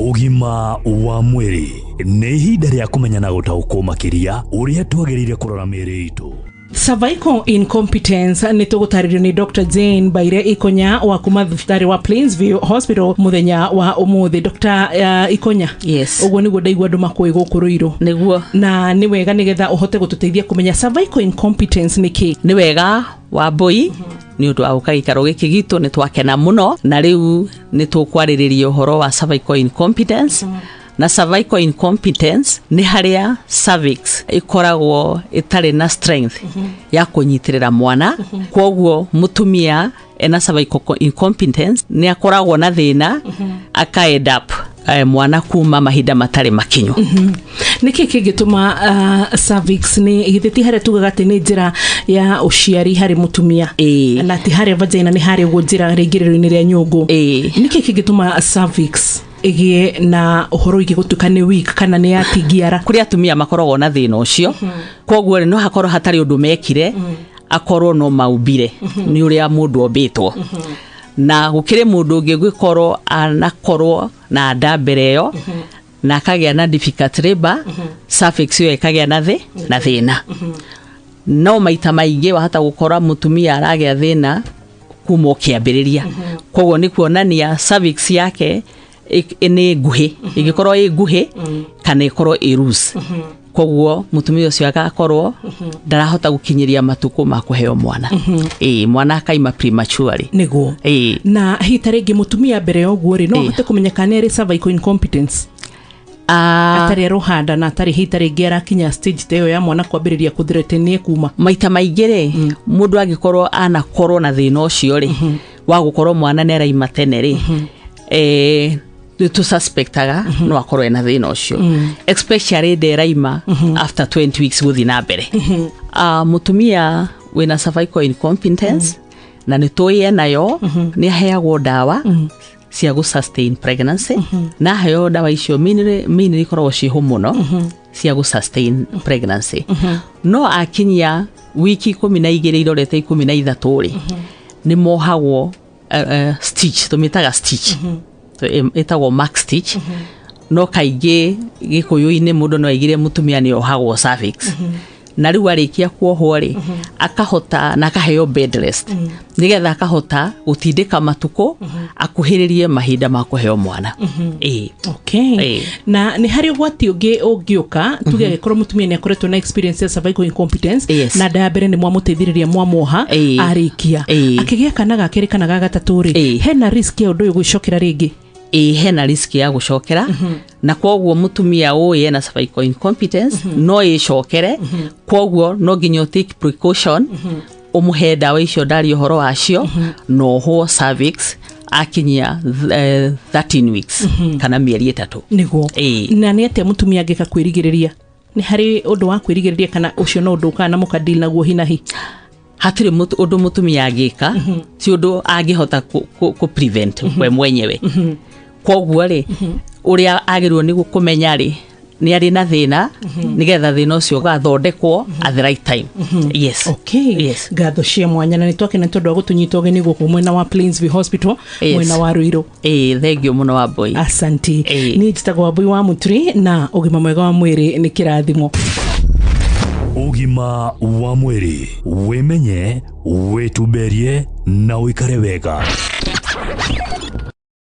Ũgima wa mwĩrĩ nĩ ihinda rĩa kũmenya na gũtaũkwo makĩria ũrĩa twagĩrĩire kũrora mĩĩrĩ itũ. Cervical incompetence nĩ tũgũtarĩrio nĩ Dr. Jane Mbaire Ikonya wa kuma thibitarĩ wa Plainsview Hospital mũthenya wa ũmũthĩ. Dr. Ikonya. Yes. Ũguo nĩguo ndaigua andũ makũĩ gũkũ Rũirũ. Nĩguo. Na nĩ wega nĩgetha ũhote gũtũteithia kũmenya cervical incompetence nĩ kĩ. Nĩ wega Wambũi nĩ ũndũ wa gũka gĩikaro gĩkĩ gitũ, nĩ twakena mũno. Na rĩu nĩ tũkwarĩrĩria ũhoro wa cervical incompetence. Na cervical incompetence nĩ harĩa cervix ĩkoragwo ĩtarĩ na strength ya kũnyitĩrĩra mwana. Kwoguo mũtumia ena cervical incompetence nĩ akoragwo na thĩna, aka end up mwana kuma mahinda matarĩ makinyu. Nĩ kĩ kĩngĩtũma cervix nĩ githĩ ti harĩa tugaga atĩ nĩ njĩra ya ũciari harĩ mũtumia? Ĩĩ. Na ti harĩa vagina, nĩ harĩa ũguo njĩra rĩingĩrĩro-inĩ rĩa nyũngũ? Ĩĩ. Nĩ kĩ kĩngĩtũma cervix ĩgĩe na ũhoro wĩgiĩ gũtuĩka nĩ weak kana nĩ yatingiara? Kũrĩ atumia makoragwo na thĩna ũcio. Koguo rĩ, no hakorwo hatarĩ ũndũ mekire, akorwo no maumbire nĩ ũrĩa mũndũ ombĩtwo. Na gũkĩrĩ mũndũ ũngĩ gwĩkorwo anakorwo na nda mbere ĩyo na akagĩa na difficult labor, cervix ĩyo ĩkagĩa na thĩna. No maita maingĩ wahota gũkora mũtumia aragĩa thĩna kuma o kĩambĩrĩria. Koguo nĩ kuonania cervix yake nĩ nguhĩ, ĩngĩkorwo ĩ nguhĩ kana ĩkorwo ĩ loose. Koguo mũtumia ũcio agakorwo ndarahota gũkinyĩria matukũ ma kũheo mwana, ĩĩ, mwana akaima prematurely. Nĩguo. Na hihi ta rĩngĩ mũtumia mbere ya ũguo rĩ, no ahote kũmenya kana nĩ arĩ cervical incompetence atarĩ arũhanda na atarĩ hihi ta rĩngĩ arakinya stage ta ĩyo ya mwana kwambĩrĩria kũthirete nĩ ekuma? Maita maingĩ rĩ, mũndũ angĩkorwo anakorwo na thĩna ũcio rĩ, wa gũkorwo mwana nĩ araima tene rĩ, nĩ tũsuspectaga no akorwo ena thĩna ũcio, especially nderaima after 20 weeks gũthiĩ na mbere. Mũtumia wĩna cervical incompetence na nĩ tũĩ enayo nĩ aheagwo ndawa cia gũ sustain pregnancy. Na aheo ndawa icio, mainly ikoragwo ciĩho mũno cia gũ sustain pregnancy. No akinyia wiki 12 irorete 13 rĩ, nĩ mohagwo stitch, tũmĩtaga stitch. Ĩtagwo max stitch, no kaingĩ gĩkũyũ-inĩ mũndũ no aigire mũtumia nĩ ohagwo cervix. Na rĩu arĩkia kuohwo rĩ, akahota na akaheo bed rest nĩgetha akahota gũtindĩka matukũ akuhĩrĩrie mahinda ma kũheo mwana, ĩĩ. Na nĩ harĩ ũgwati ũngĩ ũngĩũka, tuge angĩkorwo mũtumia nĩ akoretwo na experience ya cervical incompetence na nda ya mbere nĩ mwamũteithĩrĩria mwamuoha, arĩkia akĩgĩa kana ga kerĩ kana ga gatatũ rĩ, hena risk ya ũndũ ũyũ gwĩcokera rĩngĩ? Ĩĩ, hena risk ya gũcokera. Na koguo mũtumia ũyũ ena cervical incompetence no ĩcokere. Koguo no nginya ũ take precaution, ũmũhe ndawa icio ndaria ũhoro wacio na ohwo cervix akinyia 13 weeks kana mĩeri 3. Na nĩ atĩa mũtumia angĩka kwĩrigĩrĩria? Nĩ harĩ ũndũ wa kwĩrigĩrĩria kana ũcio no ũndũ ũkaga na mũkadeal naguo hinahi? Hatirĩ ũndũ mũtumia angĩka, ti ũndũ angĩhota kũ prevent we mwenyewe. Koguo rĩ, ũrĩa agĩrĩirwo nĩ kũmenya rĩ, nĩ arĩ na thĩna, nĩgetha thĩna ũcio ũgathondekwo at the right time, yes. Ngatho cia mwanya, na nĩ twakena nĩ tondũ wa gũtũnyita ũgeni gũkũ mwena wa Plainsview Hospital, mwena wa Ruiru. Ĩĩ, thank you mũno, Wambũi. Asanti. Niĩ njĩtagwo Wambũi wa Mũturi, na ũgima mwega wa mwĩrĩ nĩ kĩrathimo. Ũgima wa mwĩrĩ: wĩmenye, wĩtumberie na ũikare wega.